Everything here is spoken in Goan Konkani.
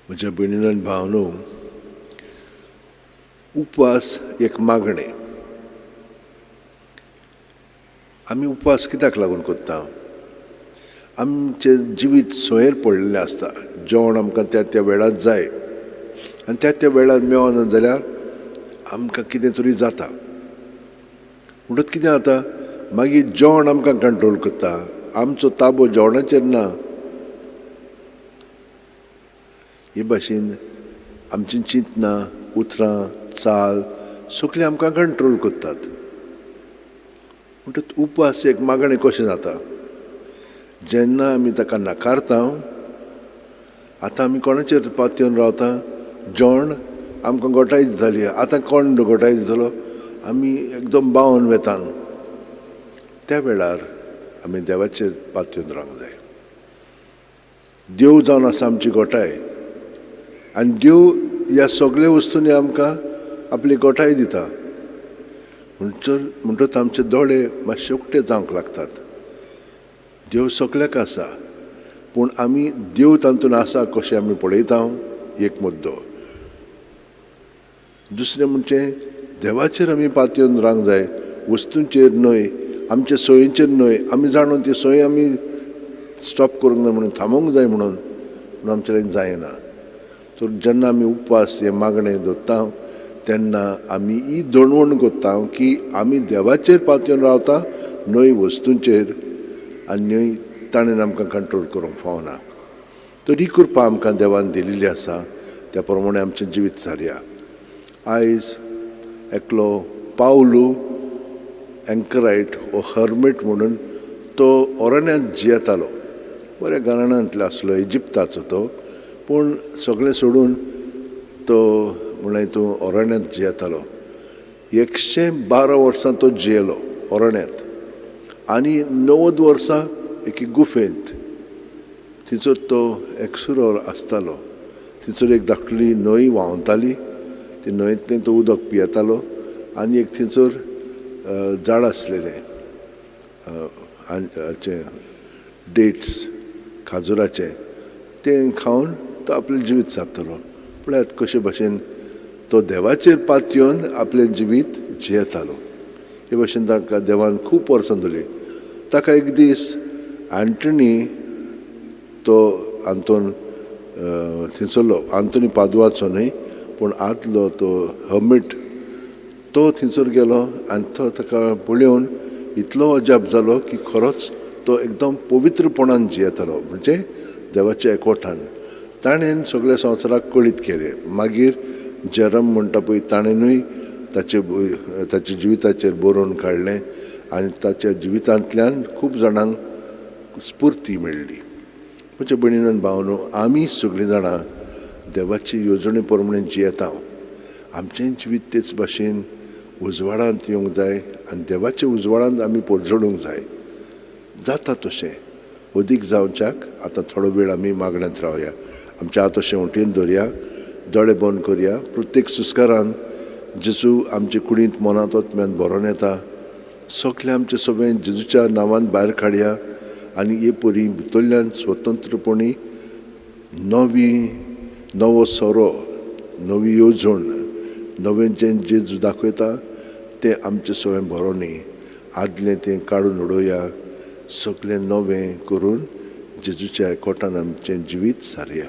म्हज्या भयणीन आनी भावनो, उपवास एक मागणें. आमी उपवास कित्याक लागून करता? आमचें जिवीत सोयेर पडलेलें आसता. जेवण आमकां त्या त्या वेळार जाय आनी त्या त्या वेळार मेळना जाल्यार आमकां कितें तरी जाता. म्हणटच कितें जाता, मागीर जेवण आमकां कंट्रोल करता, आमचो ताबो जेवणाचेर ना. हे भाशेन आमची चिंतनां, उतरां, चाल सगळीं आमकां कंट्रोल करतात. म्हणटच उपवास एक मागणें कशें जाता जेन्ना आमी ताका नाकारता. आतां आमी कोणाचेर पातयेवन रावता? जेवण आमकां गोठाय दिताली, आतां कोण गोठाय दितलो? आमी एकदम बावन वेता. त्या वेळार आमी देवाचेर पातयेवन रावंक जाय. देव जावन आसा आमची गोठाय आनी देव ह्या सगल्या वस्तूंनी आमकां आपली गोठाय दिता. म्हणटच आमचे दोळे मातशे उक्ते जावंक लागतात. देव सगल्याक आसा, पूण आमी देव तातूंत आसा कशें आमी पळयता, एक मुद्दो. दुसरें म्हणजे देवाचेर आमी पातयेवन रावंक जाय, वस्तूंचेर न्हय, आमचे सोयींचेर न्हय. आमी जाणून ती सोय आमी स्टॉप करूंक जाय म्हणून, थांबोवंक जाय म्हणून, पूण आमचे जायना. तर जेन्ना आमी उपवास हें मागणें दवरता तेन्ना आमी ही दणवण करता की आमी देवाचेर पातयेवन रावता, न्हय वस्तूंचेर, आनी न्हय ताणें आमकां कंट्रोल करूंक फावना. तर ही कृपा आमकां देवान दिल्ली आसा, त्या प्रमाणे आमचें जिवीत सारया. आयज एकलो पावलू एंकरायट वो हर्मीट म्हणून तो ओरण्यांत जियेतालो. बऱ्या घराण्यांतलो आसलो, इजिप्ताचो तो, पूण सगळें सोडून तो म्हणल्यार तूं ओरण्यांत जियेतालो. 112 वर्सां तो जियेलो ओरण्यांत आनी 90 वर्सां एके गुफेंत. थंयसर तो एकसुरो आसतालो. थंयसर एक धाकटुली न्हंय व्हांवताली, ती न्हंयेंतलें तो उदक पियेतालो आनी एक थंयसर झाड आसलेलें हाचें डेट्स खाजुराचें, तें खावन तो आपलें जिवीत सारतालो. पळयात कशे भाशेन तो देवाचेर पातयेवन आपलें जिवीत जियेतालो. हे भाशेन ताका देवान खूब वर्सां दिलीं. ताका एक दीस आंटनी तो आंतोन थंयसरलो, आंतोनी पादवाचो न्हय पूण आदलो तो हर्मीट, तो थंयसर गेलो आनी तो ताका पळोवन इतलो अजाप जालो की खरोच तो एकदम पवित्रपणान जियेतालो, म्हणजे देवाच्या एकवटान. ताणें सगळ्या संवसाराक कळीत केलें. मागीर जेरम म्हणटा पळय, ताणेंनूय ताचे ताच्या जिविताचेर बरोवन काडलें आनी ताच्या जिवितांतल्यान खूब जाणांक स्फुर्ती मेळ्ळी. म्हज्या भयणीन आनी भावनो, आमी सगळीं जाणां देवाची येवजणे प्रमाणे जियेता. आमचें जिवीत तेच भाशेन उजवाडांत येवंक जाय आनी देवाच्या उजवाडांत आमी परजळूंक जाय. जाता तशें अदीक जावच्याक आतां थोडो वेळ आमी मागण्यांत रावया. आमच्या हात अशें वटेन दवरया, दोळे बंद करया. प्रत्येक सुस्कारान जेजू आमचे कुडींत, मनांत, आत्म्यान भरोन येता. सगळें आमचें सगळें जेजूच्या नांवान भायर काडया आनी हे परी भितरल्यान स्वतंत्रपणी नवी नवो सोरो, नवी येवजण, नवें जें जेजू दाखयता तें आमचें सगळें भरोनी आदलें तें काडून उडोवया. सगळें नवें करून जेजूच्या एकवटान आमचें जिवीत सारया.